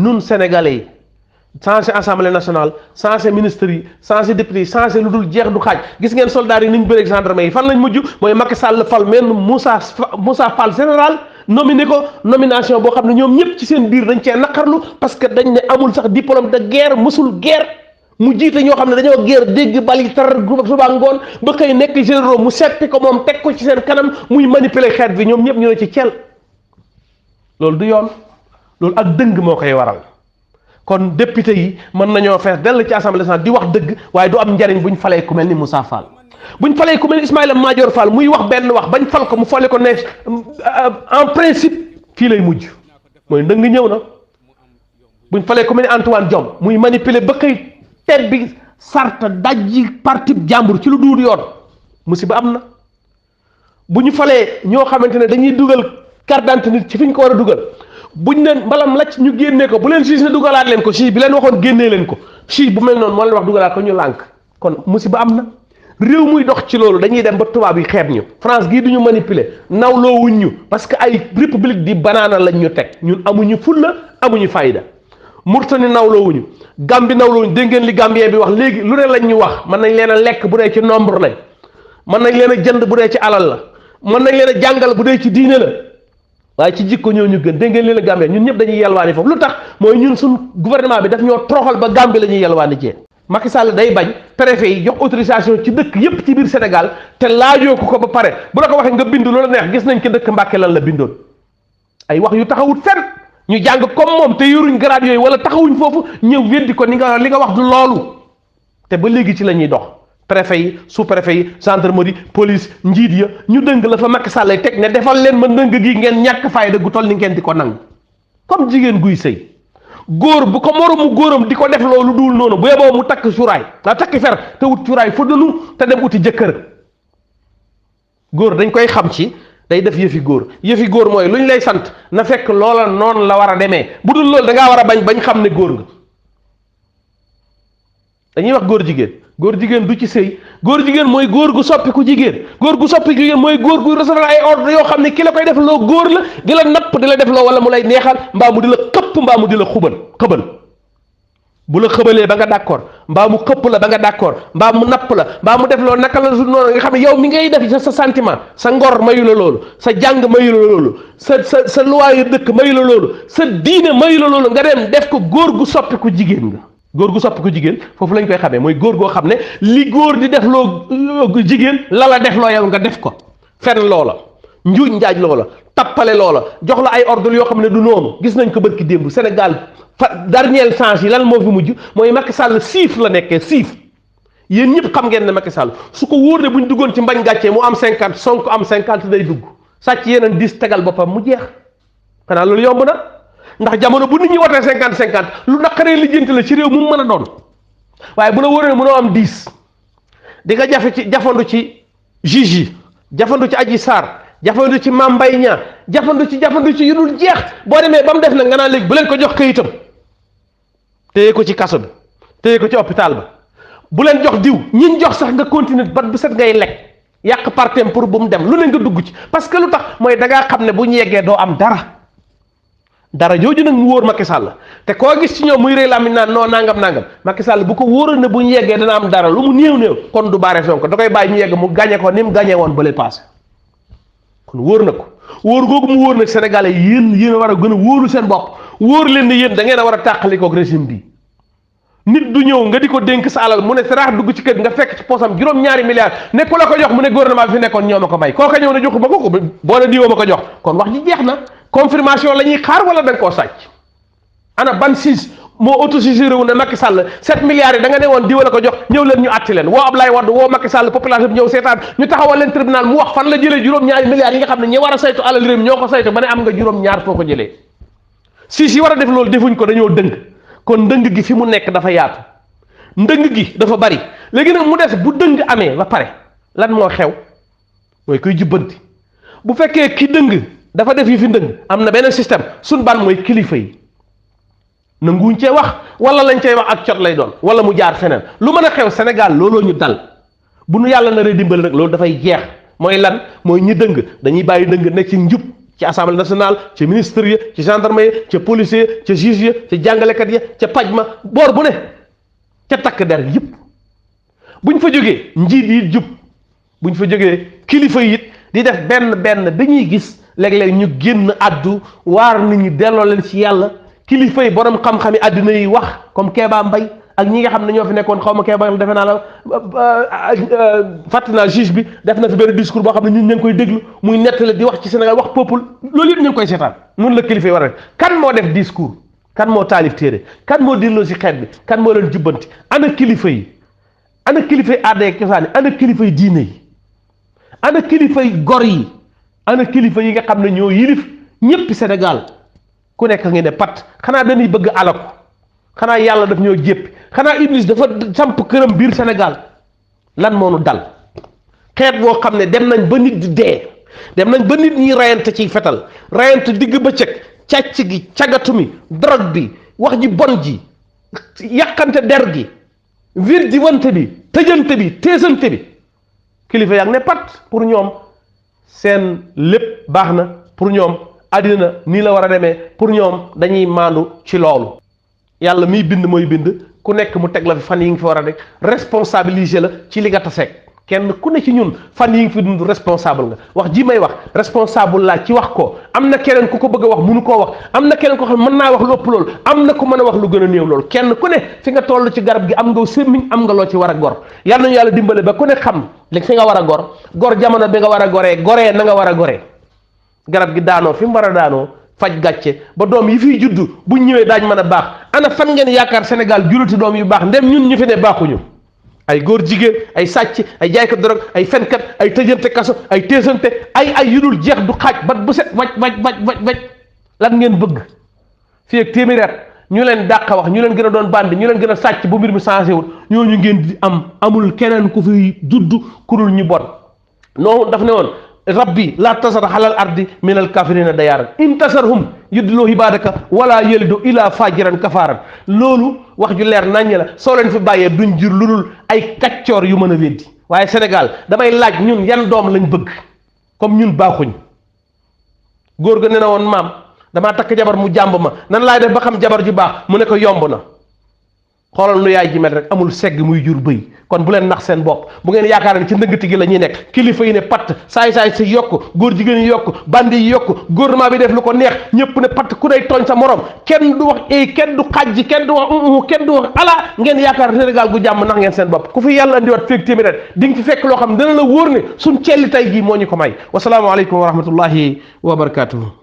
nun sénégalais yi changé assemblée nationale changé ministres yi changé députés yi changé lu dul jeex du xaaj gis ngeen soldats yi ni ñu bëreeg gendarme yi fan lañ mujj mooy Macky Sall fal men Moussa Fall général nominé ko nomination boo xam ne ñoom ñëpp ci seen biir dañ cee naqarlu parce que dañ ne amul sax diplôme de guerre musul guerre mu jiite ñoo xam ne dañoo guerre dégg bali tar suba ngoon ba xëy nekk généraux mu seppi ko moom teg ko ci seen kanam muy manipuler xeet bi ñoom ñëpp ñu ne ci cel loolu du yoon loolu ak dëng moo koy waral kon député yi mën nañoo fees dell ci assemblée nationale di wax dëgg waaye du am njariñ buñ falee ku mel ni Moussa Fall buñ falee ku mel ni Ismaïla Madior Fall muy wax benn wax bañ fal ko mu fale ko ne en principe fii lay mujj mooy ndëng ñëw na buñ falee ku mel ni Antoine Diome muy manipuler ba xëy tête bi sarta dajji parti jàmbur ci lu duur yoon musiba am na bu ñu falee ñoo xamante ne dañuy dugal carte d'identité nit ci fi ñu ko war a dugal buñ ne mbalam lacc ñu génnee ko bu leen siis ne dugalaat leen ko siis bi leen waxoon génnee leen ko siis bu mel noonu moo leen wax dugalaat ko ñu lànk kon musiba am na réew muy dox ci loolu dañuy dem ba tubaab yi xeeb ñu France gii duñu manipuler nawloowuñ ñu parce que ay république di banaana lañ ñu teg ñun amuñu fulla amuñu fayda Mauritanie nawloowuñu Gambie nawloowuñu dégg ngeen li Gambien bi wax léegi lu ne lañ ñu wax mën nañ leen a lekk bu dee ci nombre lañ mën nañ leen a jënd bu dee ci alal la mën nañ leen a jàngal bu dee ci diine la waaye ci jikko ñoo ñu gën dégg ngeen leen a Gambie ñun ñëpp dañuy yelwaani foofu lu tax mooy ñun suñ gouvernement bi daf ñoo toroxal ba Gambie la ñuy yelwaani jee Macky Sall day bañ préfet yi jox autorisation ci dëkk yépp ci biir Sénégal te laajoo ko ba pare bu la ko waxee nga bind loola neex gis nañ ci dëkk Mbàkke lan la bindoon ay wax yu taxawut fenn ñu jàng comme moom te yoruñ grade yooyu wala taxawuñ foofu ñëw weddi ko li nga wax du loolu te ba léegi ci la ñuy dox préfet yi sous préfet yi gendarmerie police njiit ya ñu dëng la fa Macky Sall lay teg ne defal leen ma dëng gi ngeen ñàkk fayda gu toll ni ngeen di ko nangu comme jigéen guy sëy góor bu ko moromu góoram di ko def loolu dul noonu bu yeboo mu takk cuuraay daa takki fer te wut cuuraay fëddalu te dem uti jëkkër góor dañ koy xam ci day def yëfi góor mooy lu ñu lay sant na fekk loola noonu la war a demee bu dul loolu da ngaa war a bañ xam ne góor nga dañuy wax góor jigéen du ci sëy góor jigéen mooy góor gu soppi ku jigéen mooy góor gu recevoir ay ordre yoo xam ne ki la koy def loo góor la di la napp di la def loo wala mu lay neexal mbaa mu di la xëpp mbaa mu di la xëbal bu la xëbalee ba nga d'accord mbaa mu xëpp la ba nga d'accord mbaa mu napp la mbaa mu def loo naka la su noonu nga xam ne yow mi ngay def sa sentiment sa ngor mayu la loolu sa jàng mayu la loolu sa luwaayu dëkk mayu la loolu sa diine mayu la loolu nga dem def ko góor gu soppi ku jigéen nga góor gu soppi ko jigéen foofu lañ koy xamee mooy góor goo xam ne li góor di def loo jigéen la def loo yow nga def ko fen loola njuuj njaaj loola tappale loola jox la ay ordre yoo xam ne du noonu gis nañ ko barki démb Sénégal dernier change yi lan moo fi mujj mooy Macky Sall siif la nekkee siif yéen ñëpp xam ngeen ne Macky Sall su ko wóor ne bu ñu duggoon ci mbañ gàccee mu am 50 Sonko am 50 day dugg sàcc yeneen 10 tegal boppam mu jeex xanaa loolu yomb na ndax jamono bu nit ñi watee 50-50 lu naqaree lijjanti la ci réew mu mën a doon waaye bu la wóoree mënoo am 10 di nga jafandu ci juge yi jafandu ci Adji Sarr jafandu ci Mame Mbaye Niang jafandu ci yu dul jeex boo demee ba mu def nag nga naan léegi bu leen ko jox këyitam téye ko ci kaso bi téye ko ci hôpital ba bu leen jox diw ñiñ jox sax nga continuer bat bu set ngay lekk yàq partem pour bu mu dem lu ne nga dugg ci parce que lu tax mooy da ngaa xam ne bu ñu yeggee doo am dara jooju nag mu wóor Macky Sall te koo gis ci ñoom muy rëy làmmiñ naan non nangam Macky Sall bu ko wóoroon ne bu ñu yeggee dana am dara lu mu néew kon du baare Sonko da koy bàyyi ñu yegg mu gañe ko ni mu gañe woon ba le passé kon wóor na ko wóor googu mu wóor nag Sénégalais yéen a war a gën a wóoru seen bopp wóor leen ne yéen da ngeen a war a tàqalikoog régime bi nit du ñëw nga di ko dénk sa alal mu ne saraax dugg ci kër nga fekk ci poosam juróom-ñaari milliards ne ku la ko jox mu ne gouvernement bi fi nekkoon ñoo ma ko may kooka ñëw ne joxu ma ko boo ne diwoo ma ko jox kon wax ji jeex na confirmation la ñuy xaar wala da nga koo sàcc ana ban siis moo autosuffisant wu ne Macky Sall 7 milliards yi da nga ne woon diwa la ko jox ñëw leen ñu àtti leen woo Ablaye Wade woo Macky Sall population bi ñëw seetaan ñu taxawal leen tribunal mu wax fan la jëlee juróom-ñaari milliards yi nga xam ne ñi war a saytu alal réew mi ñoo ko saytu ba ne am nga juróom-ñaar foo ko jëlee siis yi war a def loolu defuñ ko dañoo dëng kon ndëng gi fi mu nekk dafa yaatu ndëng gi dafa bari léegi nag mu des bu dëng amee ba pare lan moo xew mooy koy jubbanti bu fekkee ki dëng dafa def yi fi ndëng am na beneen système suñ ban mooy kilifa yi nanguwuñ cee wax wala lañ cey wax ak cot lay doon wala mu jaar feneen lu mën a xew Sénégal looloo ñu dal bu nu yàlla naree dimbali nag loolu dafay jeex mooy lan mooy ñi dëng dañuy bàyyi dëng nekk ci njub ci assemblée nationale ci ministre ya ci gendarme ya ca policier ca juge ya ca jàngalekat ya ca paj ma boor bu ne ca takk der yëpp buñ fa jógee njiit yi jub buñ fa jógee kilifa yi it di def benn dañuy gis léeg-léeg ñu génn addu waar nit ñi delloo leen ci yàlla kilifa yi borom xam-xami àddina yi wax comme Kéba Mbaye ak ñi nga xam ne ñoo fi nekkoon xaw ma Kéba defe naa la fàttali naa juge bi def na fi benn discours boo xam ne ñun ñu ngi koy déglu muy nettali di wax ci Sénégal wax peuple loolu yëpp ñu ngi koy seetaan noonu la kilifa yi war a def kan moo def discours kan moo taalif téere kan moo delloo si xeet bi kan moo leen jubbanti ana kilifa yi ana kilifa yi aada ak cosaan yi ana kilifa yi diine yi ana kilifa yi gor yi ana kilifa yi nga xam ne ñoo yilif ñëpp Sénégal ku nekk ngeen ne pat xanaa dañuy bëgg alaku xanaa yàlla daf ñoo jéppi xanaa Iblis dafa samp këram biir Sénégal lan moo nu dal xeet boo xam ne dem nañ ba nit di dee dem nañ ba nit ñi rayante ci fetal rayante digg bëccëg càcc gi cagatu mi drogue bi wax ji bon ji yàqante der gi vir di wante bi tëjante bi teesante bi kilifa yaa ngi ne pat pour ñoom seen lépp baax na pour ñoom àddina nii la war a demee pour ñoom dañuy maandu ci loolu yàlla miy bind mooy bind ku nekk mu teg la fi fan yi ngi fi war a rek responsabiliser la ci li nga taseeg kenn ku ne ci ñun fan yi ngi fi dund responsable nga wax ji may wax responsable laa ci wax ko am na keneen ku ko bëgg a wax mënu koo wax am na keneen ko xam mën naa wax lu ëpp loolu am na ku mën a wax lu gën a néew loolu kenn ku ne fi nga toll ci garab gi am nga sémmiñ am nga loo ci war a gor yàlla nañu yàlla dimbale ba ku ne xam li fi nga war a gor jamono bi nga war a goree na nga war a goree garab gi daanoo fi mu war a daanoo faj gàcce ba doom yi fiy juddu bu ñëwee daañ mën a baax ana fan ngeen yaakaar Sénégal julliti doom yu baax ndem ñun ñu fi ne baaxuñu ay góor jigéen ay sàcc ay jaaykat drogue ay fenkat ay tëjante kaso ay teesante ay yudul jeex du xaaj bat bu set waj lan ngeen bëgg fii ak téeméeri at ñu leen dàq wax ñu leen gën a doon bandi ñu leen gën a sàcc bu mbir mi changé wul ñooñu ngeen di amul keneen ku fi dudd ku dul ñu bon non daf ne woon rabbi la tasar xalal ardi min al kafirina dayaaran in tasarhum yudloo ibadaka wala yelidu ila fajiran kafaran loolu wax ju leer naññ la soo leen fi bàyyee duñ jur lu dul ay kaccoor yu mën a weddi waaye Sénégal damay laaj ñun yan doom lañ bëgg comme ñun baaxuñ góor ga ne na woon maam damaa takk jabar mu jàmb ma nan laay def ba xam jabar ju baax mu ne ko yomb na xoolal lu yaay ji mel rek amul segg muy jur bëy kon bu leen nax seen bopp bu ngeen yaakaar ne ci ndëngati gi la ñuy nekk kilifa yi ne patt saay-saay si yokk góor jigéen yi yokk bandi yi yokk gouvernement bi def lu ko neex ñëpp ne patt ku day tooñ sa morom kenn du wax kenn du xajji kenn du wax kenn du wax ala ngeen yaakaar Sénégal gu jàmm nax ngeen seen bopp ku fi yàlla andiwaat feeg téeméer di nga fi fekk loo xam ne dana la wóor ne suñ celli tay gii moo ñu ko may wasalaamaaleykum wa rahmatullahi wa barakatuhu